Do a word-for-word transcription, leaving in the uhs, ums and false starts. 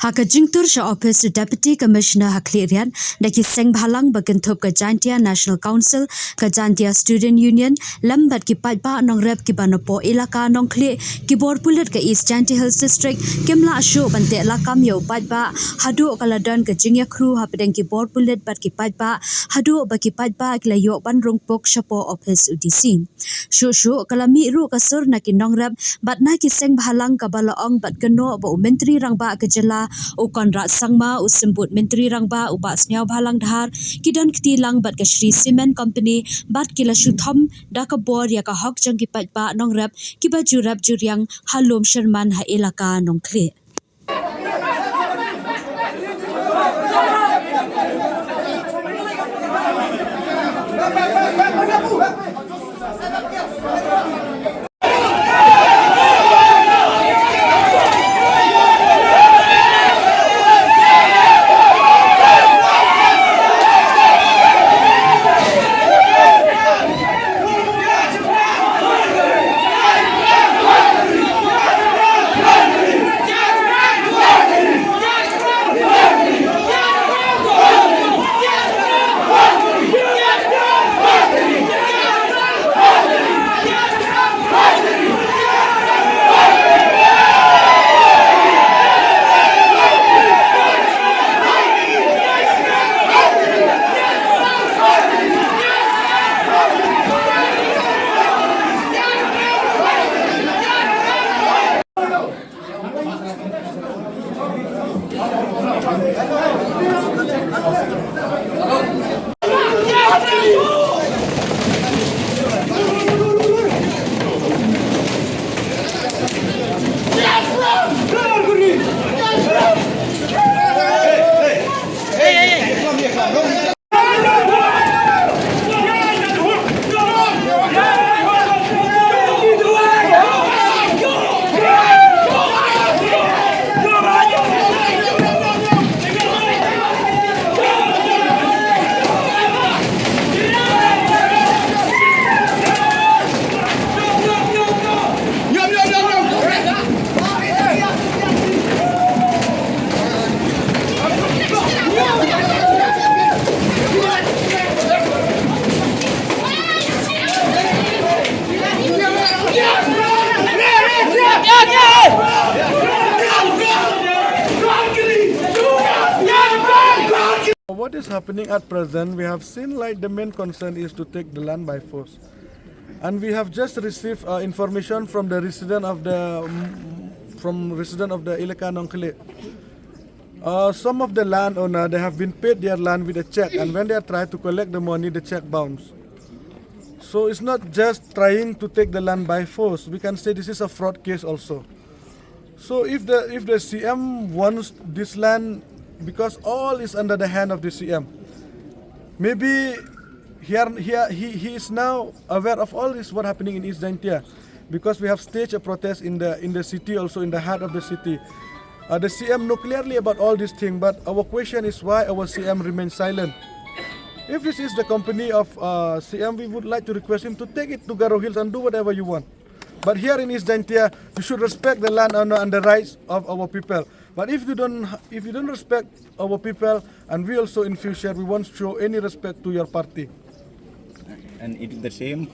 Ha ka jingtur sha ophis u Deputy Commissioner ha Khliehriat da ki seng bhalang ba kynthup ka Jaintia National Council, ka Jaintia Student Union, lem bad ki paidbah nongrep kiba napoh Elaka Nongkhlieh, ki bor pulit ka East Jaintia Hills District kim lah shuh ban teh lakam ïa u paidbah haduh ka la don ka jingïakhru hapdeng ki bor pulit bad ki paidbah haduh ba ki paidbah ki la ïoh ban rung puk shapoh ophis u D C. Shuh shuh ka la mih ruh ka sur na ki nongrep bad na ki seng bhalang kaba la ong bad kynnoh ba u Myntri Rangbah ka jylla u Conrad Sangma, u Symbud Myntri Rangbah u Bah Sniawbhalang Dhar, ki don kti lang bad ka Shree Cement Company bad ki la shu thom da ka bor ïa ka hok jong ki paidbah nongrep kiba ju rep ju riang ha Lum Sherman ha Elaka Nongkhlieh. What is happening at present, we have seen, like, the main concern is to take the land by force. And we have just received, uh, information from the resident of the, mm, from resident of the Elaka Nongkhlieh. Uh, some of the landowner, they have been paid their land with a check, and when they are trying to collect the money, the check bounce. So it's not just trying to take the land by force. We can say this is a fraud case also. So if the, if the C M wants this land, because all is under the hand of the C M, maybe he are, he are, he, he is now aware of all this what happening in East Jaintia, because we have staged a protest in the, in the city, also in the heart of the city. Uh, the C M know clearly about all this thing, but our question is why our C M remains silent. If this is the company of, uh, C M, we would like to request him to take it to Garo Hills and do whatever you want. But here in East Jaintia, you should respect the land owner and the rights of our people. But if you don't, if you don't respect our people, and we also in future, we won't show any respect to your party. And it is the same.